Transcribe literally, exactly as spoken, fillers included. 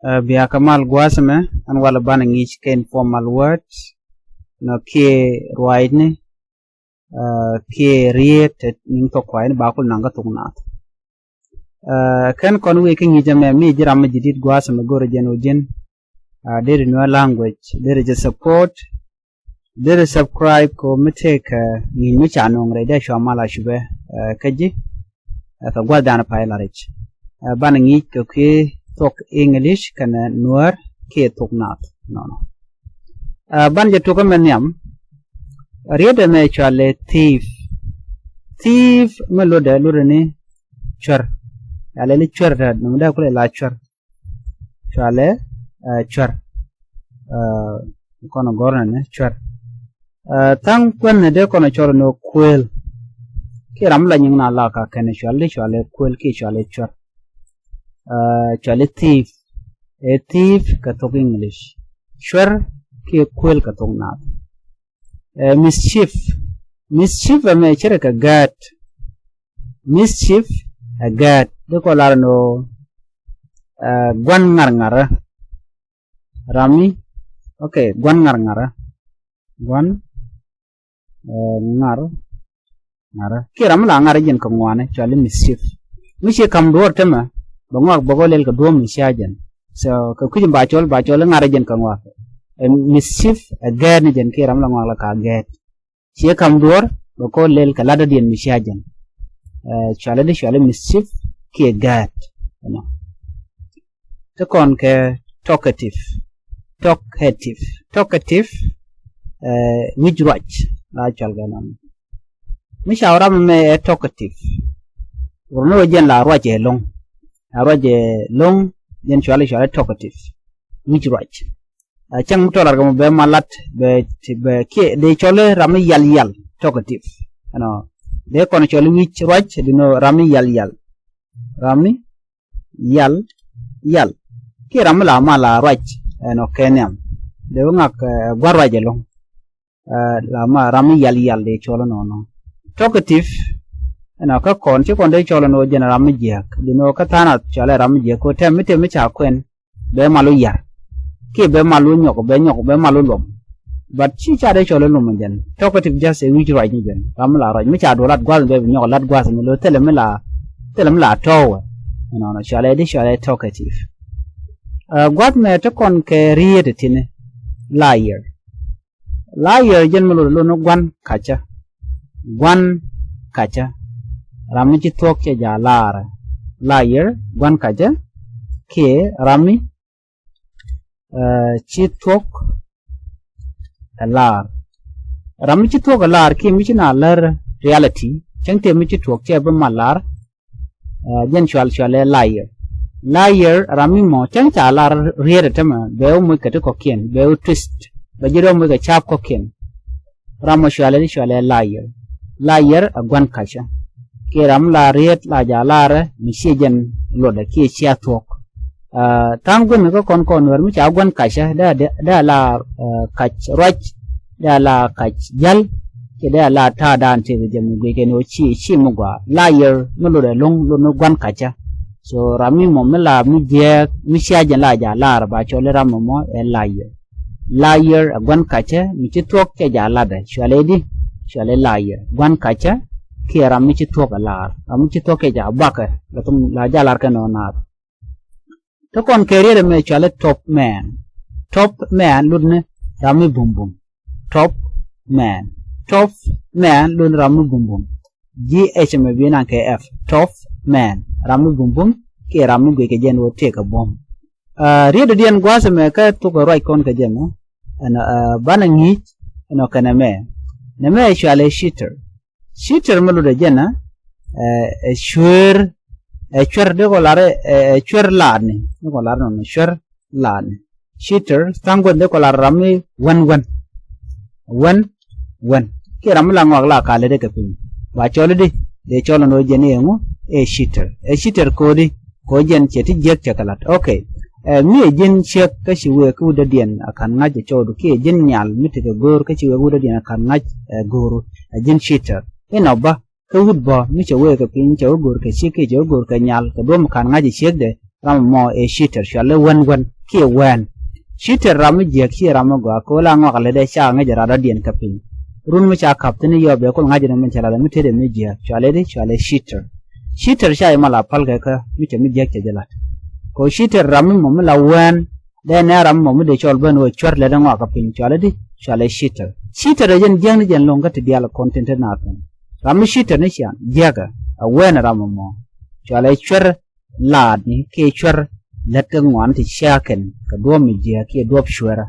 Ɛ, bia kɛ mal gua̱a̱th ɛmɛ, ɛn walɛ banɛ ŋi̱i̱c kɛ informal words, nɔ kiɛ ruaacni, ɛ, kiɛ rieet, ɛ, ni̱ŋ thok kuayni ba kul naŋ kä thok naath. Ɛ, kɛn kɔn wëë kä ŋi̱i̱c ɛmɛ, mi ji̱ ram mi ji̱ di̱t gua̱a̱th ɛmɛ go̱rɛ jɛn ɣöö ji̱n, ɛ, deri Nuer language, deri jɛ support, deri subscribe kɛ ɣöö mi tëëkɛ ŋi̱i̱c mi ca nööŋ rɛy dee cua mal a cupɛ, ɛ, kä ji̱, ɛ, kɛ gua̱thdan pay la rɛc. Ɛ, banɛ ŋi̱i̱c kɛ kui̱ thok English kɛnɛ Nuäär kiɛ thok naath. Nɔnɔ. Ɛ, banɛ jɛ tukä mɛ nhiam. Riet ɛmɛ cɔalɛ thief. Thief mi lotdɛ, lotdɛ ni cuɛr. Cɔalɛ ni cuɛr, dee nɔmɔ dee kulɛ la cuɛr. Cɔalɛ, ɛ, cuɛr. Ɛ, kɔn gɔ̱r nɛnɛ cuɛr. Ɛ, tha̱a̱ŋ kuɛn ni dee kɔn cɔl ni kuël. Kiɛ ram mi la nyiŋ na la ka kɛn cɔal di cɔalɛ kuël kiɛ cɔalɛ cuɛr. Ɛ, cɔalɛ thief. Ɛ thief kɛ thok English. Cuɛr kiɛ kuël kɛ thok naath. Ɛ, mischief. Mischief ɛmɛ ce̱tkɛ kɛ gɛɛt. Mischief ɛ gɛɛt. Di kɔ lar ni ɣöö, ɛ, gua̱n ŋa̱r ŋa̱rä. Ram mi, okay, gua̱n ŋa̱r ŋa̱rä. Gua̱n, ɛ, ŋa̱r ŋa̱rä. Kiɛ ram mi la ŋa̱r jɛn kɛ ŋuani, cɔali mischief. Mi ci ka̱m duɔ̱ɔ̱r temɛ, bɛ ŋɔak bɛ kɔ lɛl kɛ duɔ̱ɔ̱p mi cia jɛn. So, kɛ kui̱c ba cɔl, ba cɔl i̱ ŋa̱r jɛn kɛ ŋɔak. Ɛ mischief, ɛ gɛɛt ni jɛn kiɛ ram mi la ŋɔak la ka gɛɛt. Ciɛ ka̱m duɔ̱ɔ̱r, bɛ kɔ lɛl kɛ latdädiɛn mi cia jɛn. Ɛ, cɔali di cɔali mischief, kiɛ gɛɛt. Ɛnɔ. Ti kɔn kɛ talkative. Talkative. Talkative, ɛ, wi̱c ruac. La cɔal kɛ nɔn. Mi ca wä ram mɛ ɛ talkative. Wur ni wä jɛn la ruac ɛ lo̱ŋ. La ruac ɛ lo̱ŋ, jɛn cɔali, cɔali talkative. Wi̱c ruac. Ɛ, cäŋ mi tɔɔr lar kɛ mɔ bɛ ma lat, bɛ, bɛ kiɛ, dee cɔali ram mi yal yal, talkative. Ɛnɔ, dee kɔn cɔali wi̱c ruac, dee nɔ ram mi yal yal. Ram mi yal yal. Kiɛ ram mi la ma la ruac, ɛnɔ kɛ nhiam. Dee wä ŋak, ɛ, gua̱r ruac ɛlɔ̱ŋ. Ɛ, la ma ram mi yal yal dee cɔl inɔnɔ. Talkative, ɛnɔ kä kɔn ci kɔn dee cɔl inɔ jɛn ram mi jiäk. Dee nɔ kä tha̱a̱ŋ a cɔal ɛ ram mi jiäk kɛ tɛm mi tɛm mi ca kuɛn. Bɛ mal wä yar. Kiɛ bɛ mal wä nyɔk, bɛ nyɔk, bɛ mal wä luɔm. But ci ca dee cɔl iluɔm jɛn. Talkative just ɛ wi̱c ruac ni jɛn. Ram mi la ruac. Mi ca duɔ lat gua̱th bɛ bi nyɔk lat gua̱th mi lo̱ thilɛ mi la, thilɛ mi la tɔ̱ɔ̱wɛ. Inɔnɔ cɔal ɛ di cɔal ɛ talkative. Ɛ, gua̱th mɛ ti kɔn kɛ riet ɛ tini. Liar. Liar jɛn mi lot, lot ni gua̱n kacä. Gua̱n kacä. Ram mi ci thuɔ̱k cɛ ja̱ laarä. Liar, gua̱n kacä. Kiɛ ram mi, ɛ, ci thuɔ̱k ɛ laar. Ram mi ci thuɔ̱k ɛ laar kiɛ mi ci na lär reality. Cäŋ tëë mi ci thuɔ̱k cɛ bi mal laar. Ɛ, jɛn cɔal, cɔal ɛ liar. Liar ram mi mɔ cäŋ ca lar riet ɛ tämɛ bɛ wä moc kɛ ti kɔ̱kiɛn, bɛ wä twist. Bɛ ji̱ rɔ moc kɛ ca̱a̱p kɔ̱kiɛn. Ram mɔ cɔal ɛ ti cɔal ɛ liar. Liar ɛ gua̱n kacä. Kiɛ ram la riet la ja̱ larɛ mi ciɛ jɛn luɔtdɛ kiɛ cia thuɔ̱k. Ɛ, tha̱a̱ŋ gui̱n kä kɔn kɔn Nuäär mi ca gua̱n kacä dee, dee, dee la, ɛ, kac ruac, dee la kac jäl. Kiɛ dee la ta̱a̱ daan tëëkɛ jɛ mi guic kɛn ɣöö ci, ci mi gɔaa. Liar mi lot ɛlɔ̱ŋ, lot ni gua̱n kacä. So ram mi mɔ mi la mi jiääk mi cia jɛn la ja̱ lar ba cɔl i̱ ram mɔ mɔ ɛ liar. Liar ɛ gua̱n kacä mi ci thuɔ̱k cɛ ja̱ latdɛ. Cɔal ɛ di, cɔal ɛ liar. Gua̱n kacä kiɛ ram mi ci thuɔ̱k ɛ lar. Ram mi ci thuɔ̱k cɛ ja̱ bakɛ. La thum la ja̱ lar kɛ nɔ naath. Ti kɔn kɛ riet ɛmɛ cɔal i̱ top man. Top man lot ni ram mi bumbum. Top man. Top man lot ni ram mi bumbum. G H ɛmɛ bi naŋ kɛ F. Top man. Ram mi bumbum kiɛ ram mi guic kɛ jɛn wä tëëkɛ bum. Ɛ, riet dɔ̱diɛn gua̱a̱th ɛmɛ kä thok ɛ ruac kɔn kɛ jɛ mɔ. Ɛnɔ, ɛ, banɛ ŋi̱i̱c, ɛnɔ kɛnɛ mɛ. Nɛ mɛ cɔal i̱ cheater. Cheater mi lotdɛ jɛn ɛ, ɛ, cuer, ɛ, cuer di kɔ lar ɛ, ɛ, cuer laatni. Di kɔ lar nɔnɔ cuer laatni. Cheater, tha̱a̱ŋ guäth di kɔ lar ram mi wän wän. Wän wän. Kiɛ ram mi la ŋɔak la ka lät kɛ piny. Ba cɔl i̱ di, dee cɔl inɔ jɛn i̱ ɛŋu, ɛ cheater. Ɛ cheater ko̱di, ko̱ jɛn cɛ ti jiäk cɛ kɛ la̱t. Okay. Ɛ, mi ɛ ji̱n ciek kä ci wëë kä wut dɔ̱diɛn a ka̱n ŋa̱c ɛ cɔwdu kiɛ ji̱n nyal mi tekɛ go̱o̱r kä ci wëë kä wut dɔ̱diɛn a ka̱n ŋa̱c ɛ go̱o̱ru. Ɛ ji̱n cheater. Inɔ bä, kä wut bä mi cɛ wëë kɛ piny, cɛ wä go̱o̱r kɛ ciek kiɛ cɛ wä go̱o̱r kɛ nyal kɛ duɔ̱m ka̱n ŋa̱c ɛ ciekdɛ. Ram mɔ ɛ cheater, cuali wän wän kiɛ wään. Cheater ram mi jiäk, ciɛ ram mi gɔaa, kɛ ɣöö la ŋɔak lät ɛ ca ŋäc ɛ rat dɔ̱diɛn kä piny. Run mi ca ka̱p thi̱n i̱ yɔɔp ɛ kul ŋa̱c ni min cɛ lat ɛ mi tetdɛ mi jiäk, cuali di, cuali cheater. Cheater ca imɔ la päl kɛ kä mi cɛ mi jiäk cɛ jɛ lat. Kɛ ɣöö cheater ram mi mɔ mi la wään, dee nɛ ram mɔ mi dee cɔl ben ɣöö cuɛr lät ɛ ŋɔak kä piny, cuali di, cuali cheater. Cheater ɛ jɛn jiäk ni jɛn lo̱ŋ kä ti diaal kɔn tin te naath. Ram mi cheater ni cian jiäk ɛ, ɛ wään ram mɔ, cuali cuɛr laatni kiɛ cuɛr lät kä ŋuan ti cia̱a̱kɛn kɛ duɔ̱ɔ̱p mi jiääk kiɛ duɔ̱ɔ̱p cuɛrä.